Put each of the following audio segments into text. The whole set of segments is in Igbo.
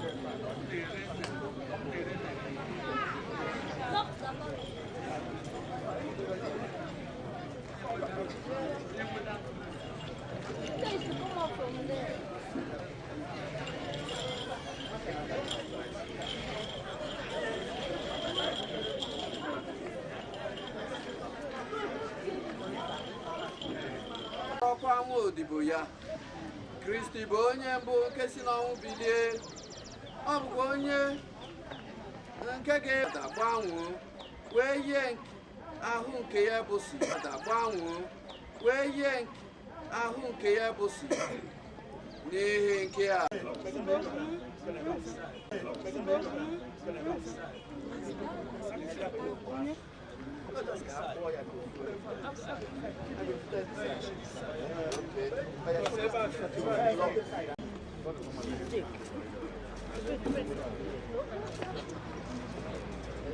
You guys should come out from there. Ọkwa nwa odibo ya Kristi bụ onye mbụ nke si n'ọnwụ bilie, ọ bụkwa onye nke ga-ada gbanwoo wee yie ahụ nke ya bụ si ada gbanwoo wee yie ahụ nke ya bụ si n'ihi nke a.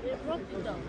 They broke it down.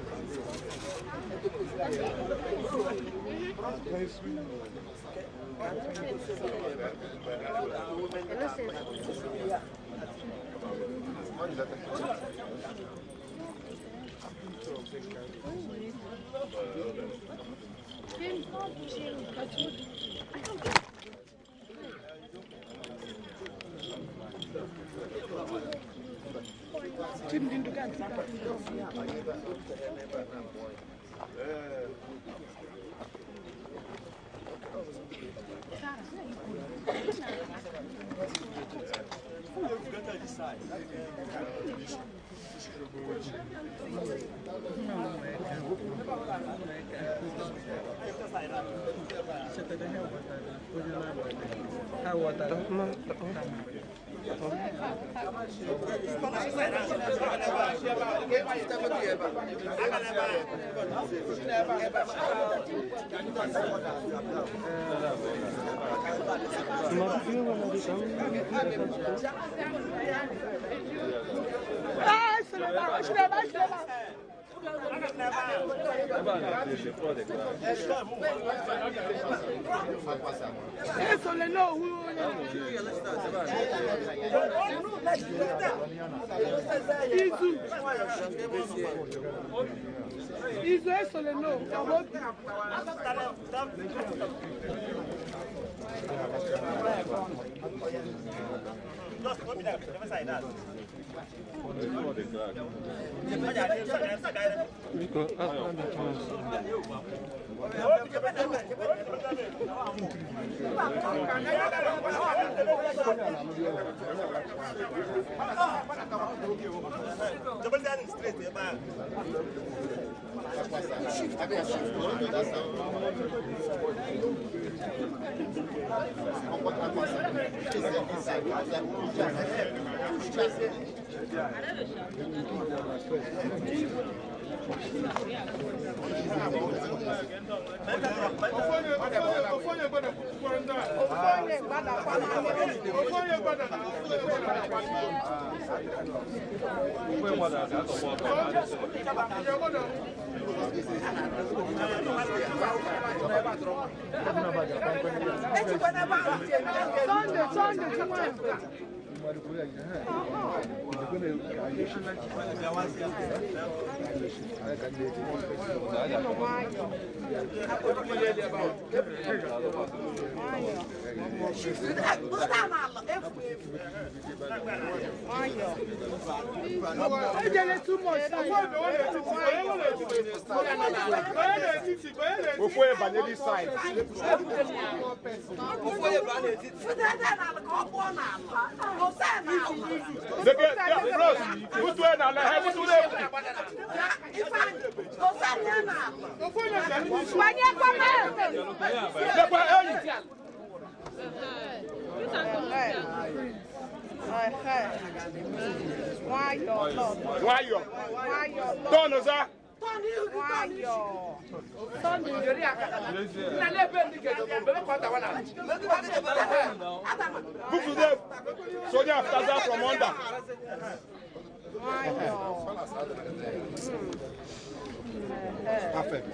Perfect.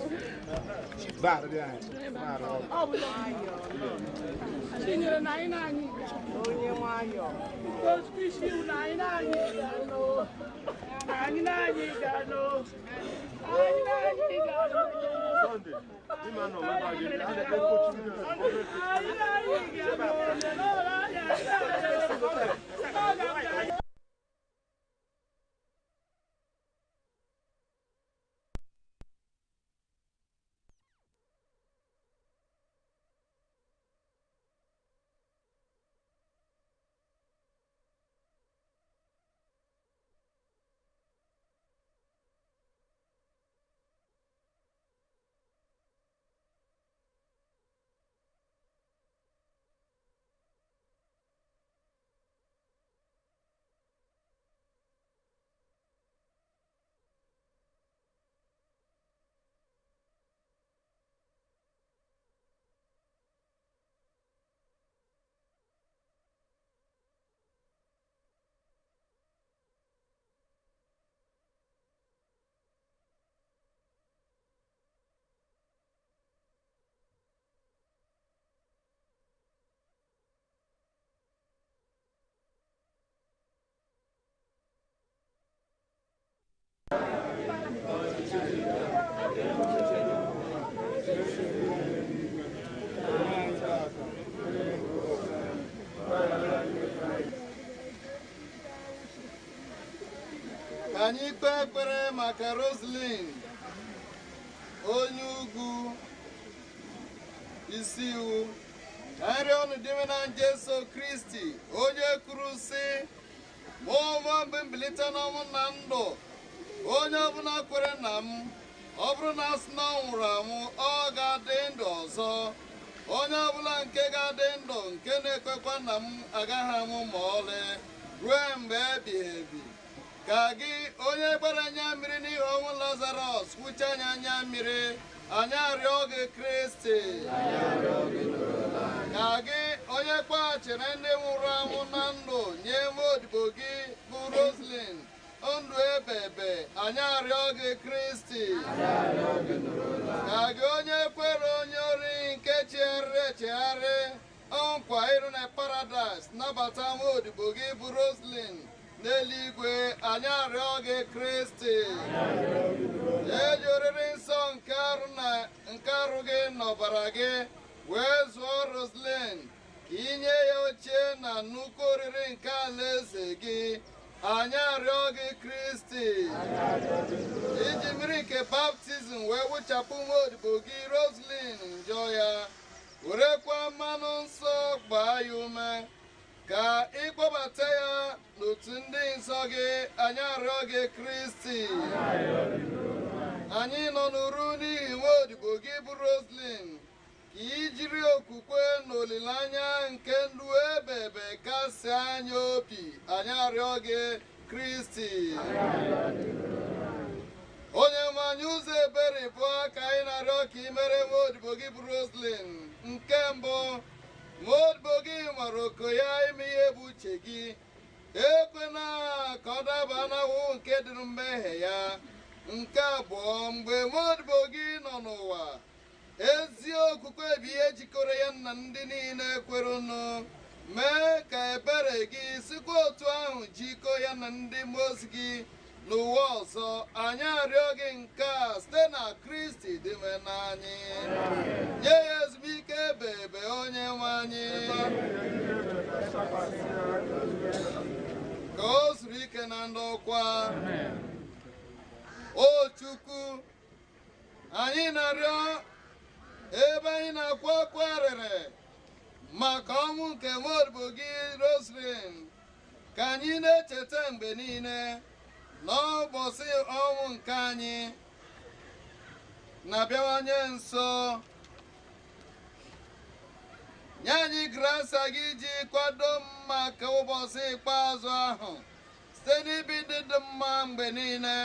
Chinyere na anyị na-anyị onye nwayọ isi na anyị na-anyị ga-anọ anyị na-anyị ga-anọ anyị na-anyị ga-anọ anyị na-anyị ga-anọ. Ka anyị kpee ekpere maka Roslyn, onye ugwu isi iwu. Ka anyị rịọ ọnụ dị na Jesu Kristi, onye kwuru sị, mụ onwe m bụ mbilite n'ọnwụ na ndụ, onye ọbụla kwere na m, ọ bụrụ na asị na ọ nwụrụ anwụ, ọ ga-adị ndụ ọzọ. Onye ọbụla nke ga-adị ndụ nke na-ekwekwa na m agaghị anwụ ma ọlị ruo mgbe ebighị ebi. Ka gị onye gbara anya mmiri n'ihi ọnwụ Lazarọs kwuche anya anya mmiri, anyị arịọ gị Kristi. Ka gị onye kpaghachiri ndị nwụrụ anwụ na ndụ nye nwa odibo gị bụ Roslyn ndụ ebebe, anyị arịọ gị Kristi. Ka gị onye kwere onye ori nke chegharịrị echegharị nkwa iru na paradaịs nabata nwa odibo gị bụ Roslyn n'eluigwe, anyị arịọ gị Kristi. Eji oriri nsọ nke arụ gị na ọbara gị wee zụọ Roslyn ka inye ya oche na nnukwu oriri nke alaeze gị, anyị arịọ gị Kristi. Iji mmiri nke baptizim wee wụchapụ nwa odibo gị Roslyn njọ ya, werekwa mmanụ nsọ gbaa ya ume ka ịkpọbata ya n'otu ndị nsọ gị, anyị arịọ gị Kristi. Anyị nọ n'uru n'ihi nwa odibo gị bụ Roslyn, ka i jiri okwukwe na olileanya nke ndụ ebebe kasị anyị obi, anyị arịọ gị Kristi. Onye nwe anyị, ụzọ ebere bụ ka anyị na-arịọ ka ị mere nwa odibo gị bụ Roslyn. Nke mbụ, nwa odibo gị nwere oku ya ime ihe bụ uche gị, ekwena ka ọ daba n'ahụhụ nke dị mmehie ya. Nke abụọ, mgbe nwa odibo gị nọ n'ụwa, ezi okwukwe bụ ihe jikọrọ ya na ndị niile kwerụnụ. Mee ka ebere gị sikwa otu ahụ jikọọ ya na ndị mmụọ ozi gị n'ụwa ọzọ. Anyị arịọ gị nke a site na Kristi dị nwe n'anyị. Nye ya ezumike ebebe, onye nwe anyị, ka o zuru ike na ndokwa. O Chukwu, anyị na-arịọ ebe anyị na-akwa akwa arịrị maka ọnwụ nke nwa odibo gị Roslyn, ka anyị na-echeta mgbe niile n'ụbọchị ọnwụ nke anyị na-abịawanye nso. Nye anyị grasa gị iji kwado m maka ụbọchị ikpeazụ ahụ site n'ibi ndị dị mma mgbe niile,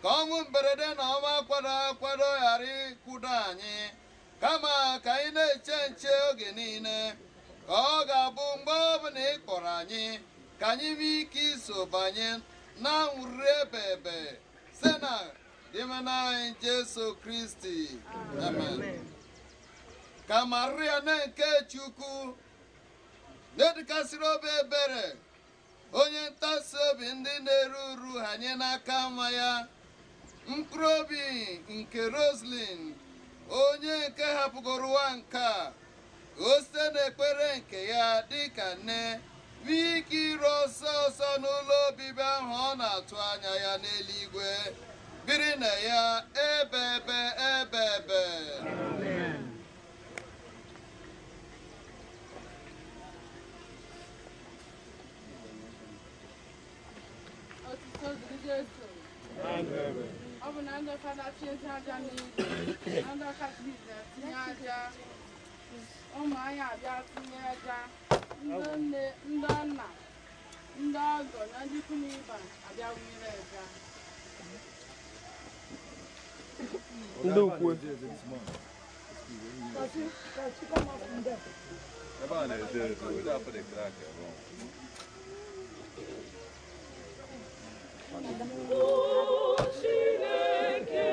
ka ọnwụ mberede na ọnwa akwado akwado ghara ịkwụdo anyị, kama ka anyị na-eche nche oge niile, ka ọ ga-abụ mgbe ọbụla ị kpọrọ anyị ka anyị nwee ike iso banye na nwụrị ebebe site na Dinwenụ anyị Jesu Kristi. Amen. Ka Maria nne nke Chukwu na-edukasịrị obi ebere, onye ntasi obi ndị na-eru uru hanye n'aka nwa ya, mkpụrụ obi nke Roslyn, onye nke hapụgoro ụwa nke a, ka o site n'ekpere nke ya dịka nne nwee ike iru ọsọ ọsọ n'ụlọ obibi ahụ ọ na-atụ anya ya n'eluigwe, biri na ya ebe ebe ebe ebe. Otuto dịrị Jesu. Ọ bụ na ndị fada tinye aja n'ili, na ndị Katọlik na-etinye aja, ụmụ anyị abịa tinye aja, ndị nne, ndị nna, ndị ọgọ na ndị ikwu na ibe abịa wụnyere aja. Ndị ukwe. Ebe a na-ezo ezo, ndị afọ dị krak ebe ọ. O Chineke,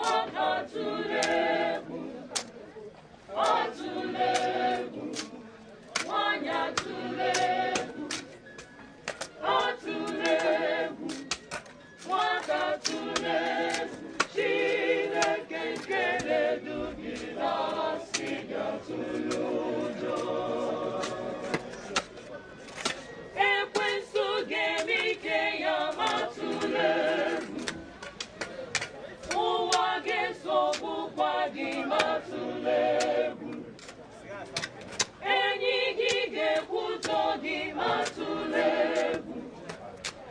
Nwoke atụla egwu, atụla egwu, nwanyị atụla egwu, atụla egwu, nwata atụla egwu, Chineke nke na-edu gị na-asị gị atụla ụjọ. Ekwensu ga-eme ike ya ma atụla egwu. Ụwa ga-esogbukwa gị ma atụla egwu. Enyi gị ga-ekwutọ gị ma atụla egwu.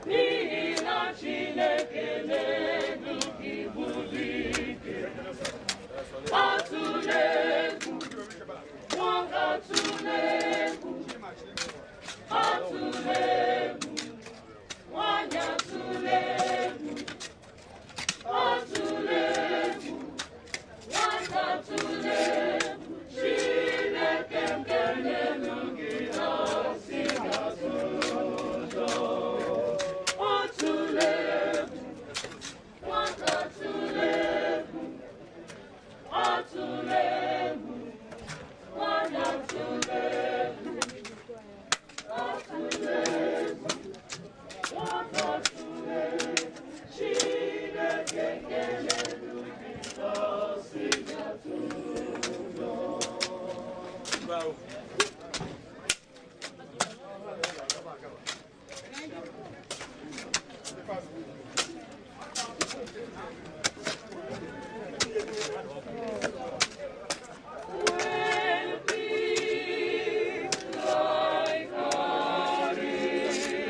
N'ihi na Chineke na-edu gị bụ dike. Atụla egwu, nwoke atụla egwu, atụla egwu, nwanyị atụla egwu. Atụla egwu, nwata atụla egwu, Chineke nke na-edu gị na-asị gị atụla ụjọ. Atụla egwu, nwata atụla egwu, atụla egwu, nwanyị atụla egwu, atụla egwu, nwata atụla egwu, Chineke nke na-edu gị na-asị gị atụla ụjọ. When peace like a river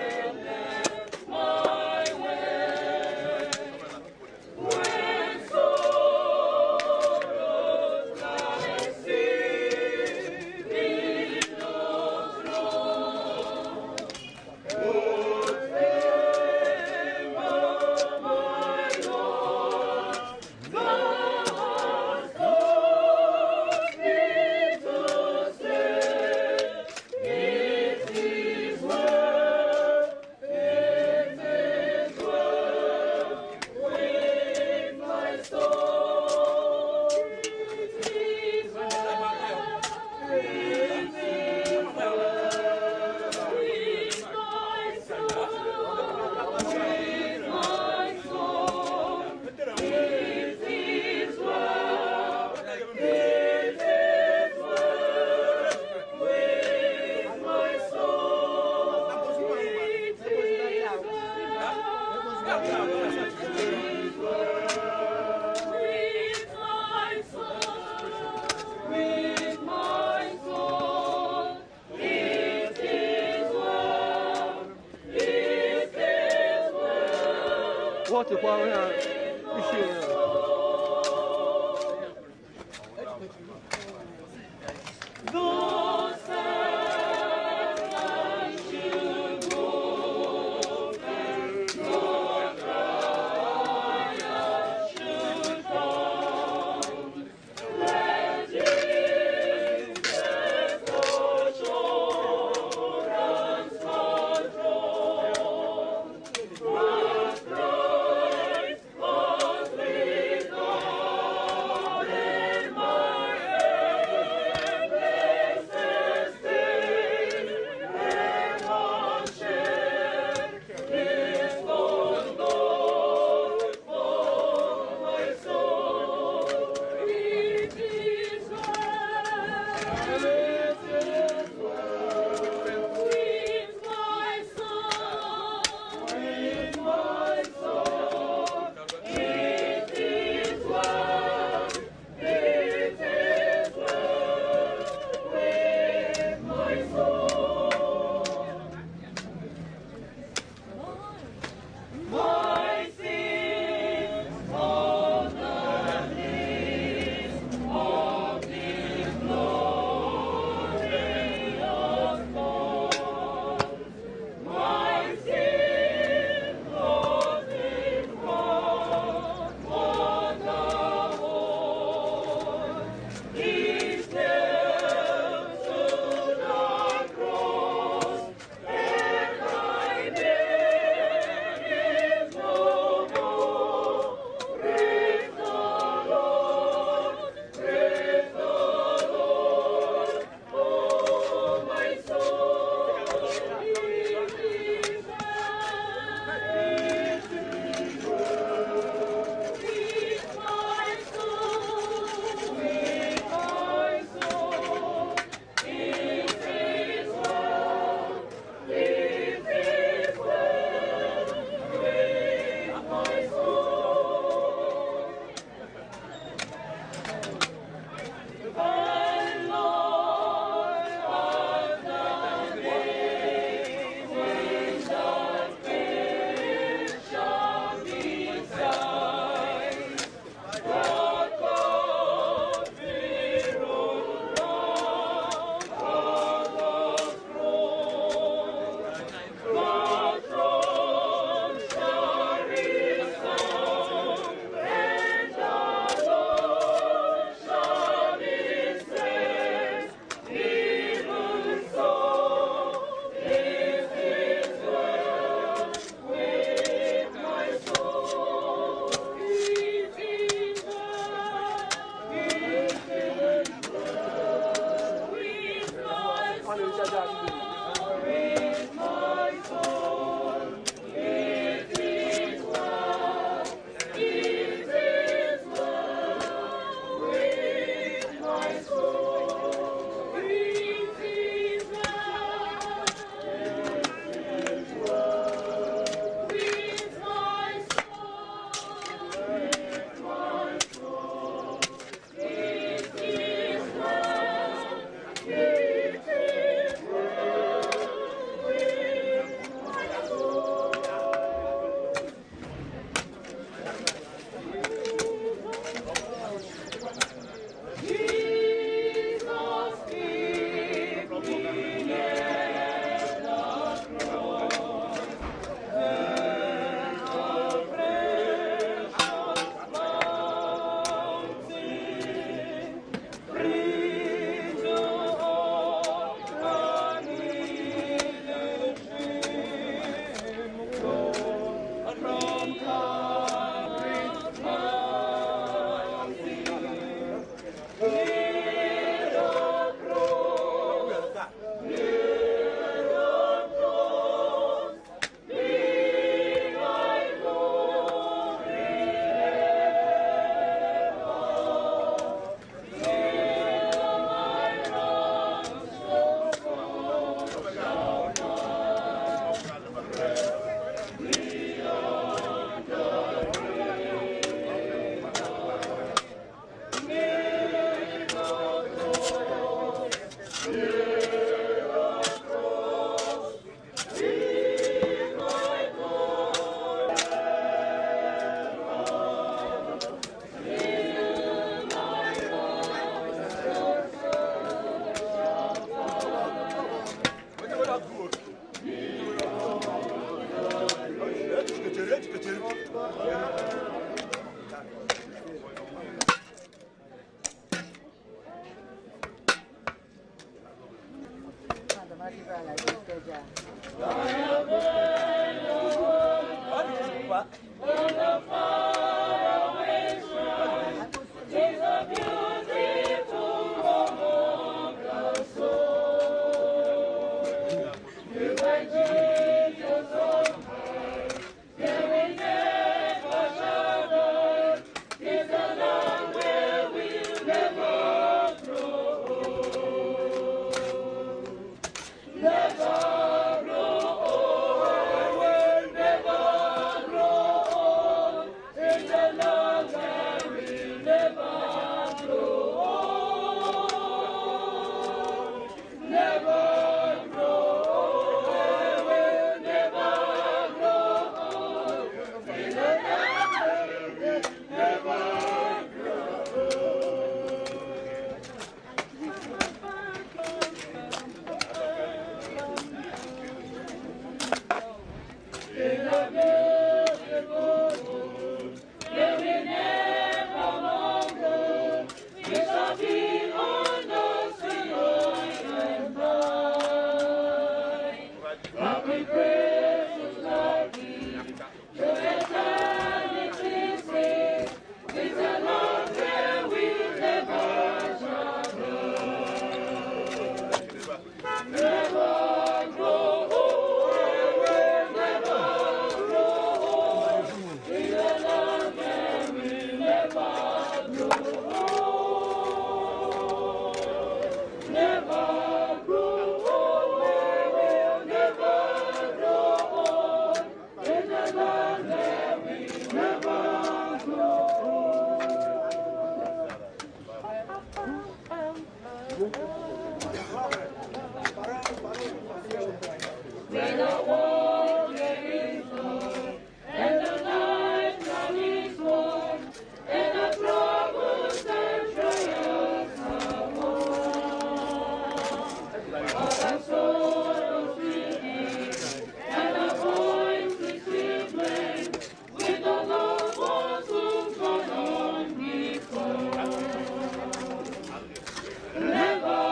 attendeth my way, when sorrows like sea billows roll, O favor, my Lord, thou hast taught me to say, it is well, it is well with my soul. It is well, it is well with my soul, with my soul. It is well, it is well with my soul. It is well, it is well with my soul, with my soul. It is well, it is well. What the power isi ya. Though Satan should move and no trial should come, let Jesus assurance control. But Christ must lead When the water is low, and the night sun is warm, and the troubles and trials are o'er, all our sorrows will be, and our voices will blend with the loved ones who've gone on before. Never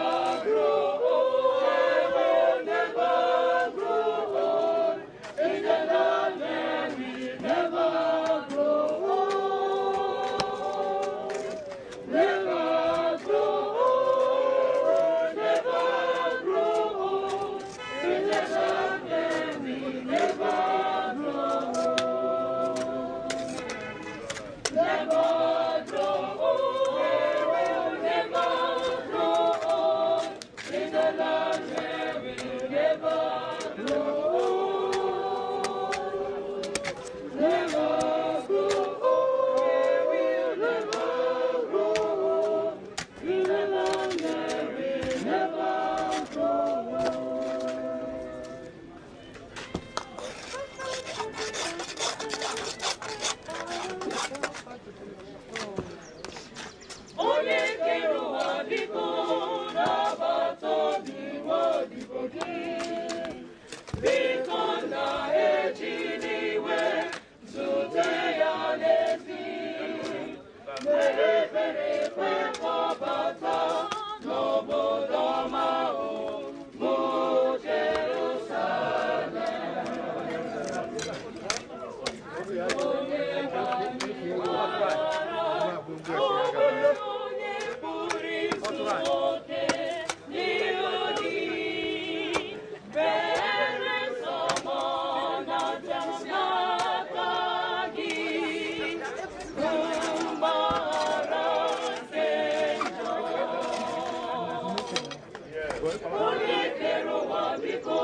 grow old, never grow old. In the land where we never grow old. Never grow old, never grow old. In the land where we never grow old. Never grow old, never grow old. In the land where we never grow old. Never grow old, we'll never grow old. In the land where we never grow old. Onye kere ụwa biko nabata obi nwaodibo gị. Biko na ejila iwe zute ya n'ezi. Were ebere kwe ka ọ bata n'obodo ọma ahụ bụ Jerusalem. Onye anyị maara, ọ bụrụ onye pụrụ izu oke n'ihu gị, bere nsọ ma ọ na-abịa n'aka gị, bụ mgbaghara nke njọ. Onye kere ụwa biko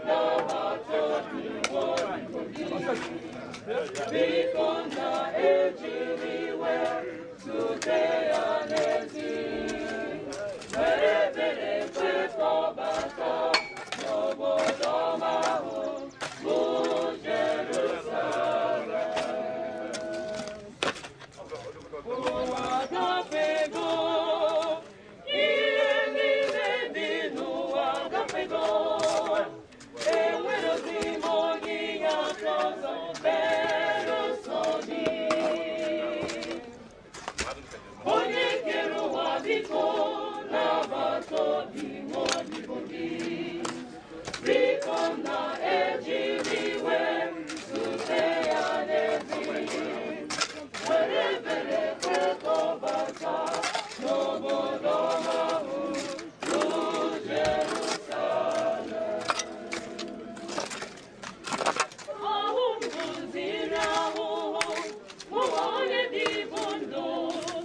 nabata obi nwaodibo gị. Biko na ejiri iwe zute ya n'ezi. Were ebere kwe ka ọ bata n'obodo ọma ahụ bụ Jerusalem. Ụwa gafego, ihe niile dị n'ụwa gafego. Enwerozi m onye inye aka ọzọ bere sọ gị. Onye kere ụwa biko nabata obi nwaodibo gị. Biko na ejiri iwe zute ya n'ezi. Were ebere kwe ka ọ bata n'obodo ọma ahụ bụ Jerusalem. Ahụ m gụziri ahụhụ, mụ onye dịbụ ndụ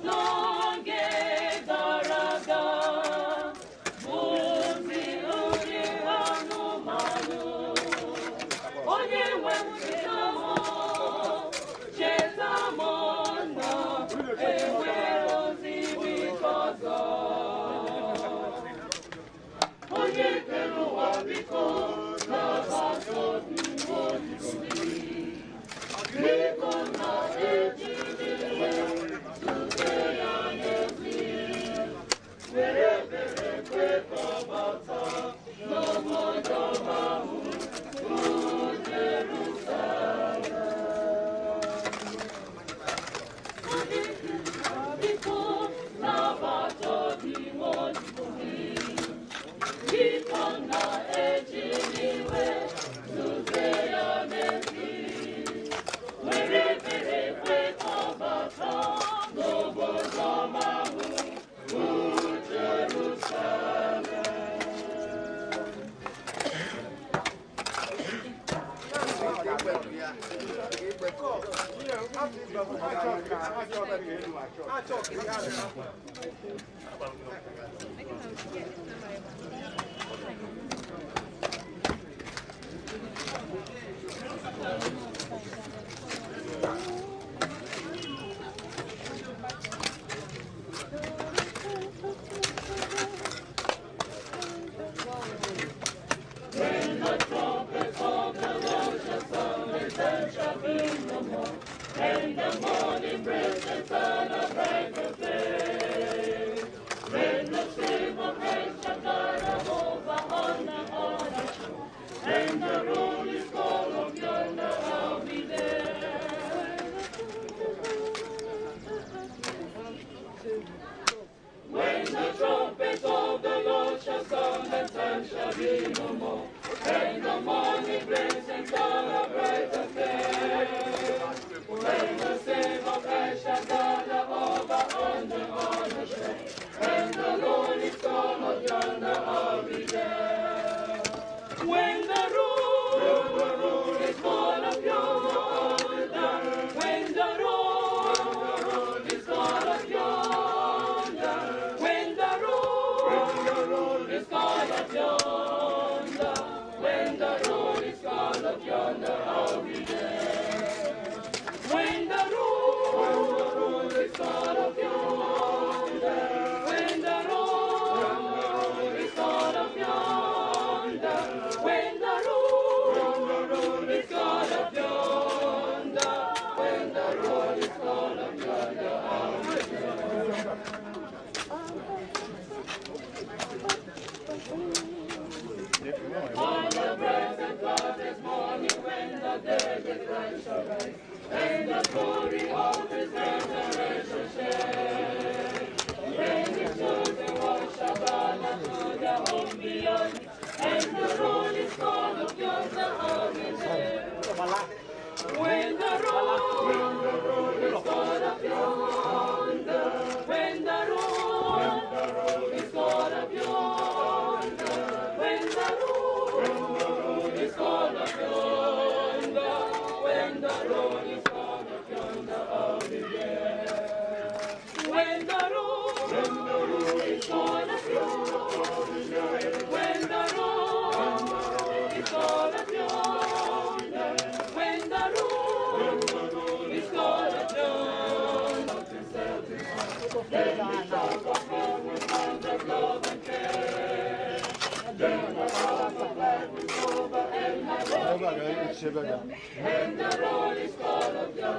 n'oge gara aga, bụzi nri anụmanụ. Onye nwe m cheta m, cheta m na enwere ozi biko ọzọ. Onye kere ụwa biko nabata obi nwaodibo gị. Biko na ejiri iwe zute ya n'ezi. Were ebere kwe ka ọ bata n'obodo ọma ahụ bụ Jerusalem. Onye kere ụwa biko nabata obi nwaodibo gị. Biko na ejiri iwe zute ya n'ezi. Were ebere kwe ka ọ bata n'obodo ọma ahụ bụ Jerusalem. When the road is gone up yonder, when the road is gone up yonder, when the road is gone up yonder, when the road is gone up yonder, I'll be there. When the road is gone up yonder, when the road is gone up yonder, I'll be there. When the road is gone up yonder, when the road is gone up yonder.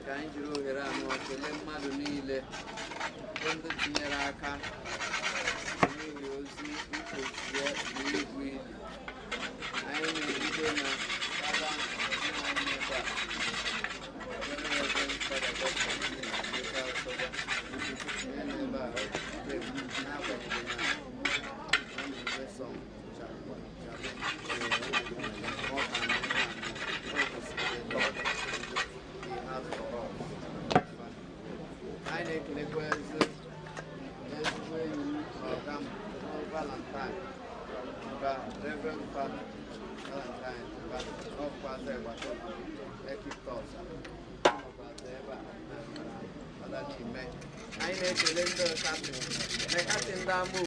Ka anyị jiri ohere anọ kelee mmadụ niile ndị tinyere aka n'ihi ozi mkpochie na igwu ili. Anyị na-ebido na fada nna ebe a, anyị na-ekelekwa ezigbo enyi m ọga m Valentine ba Reverend Father Valentine ba ọkwaza Egbatobi Ekiptos ọkwaza ebe a na Fada Chime. Anyị na-ekele ndị ọkasị ndị ama.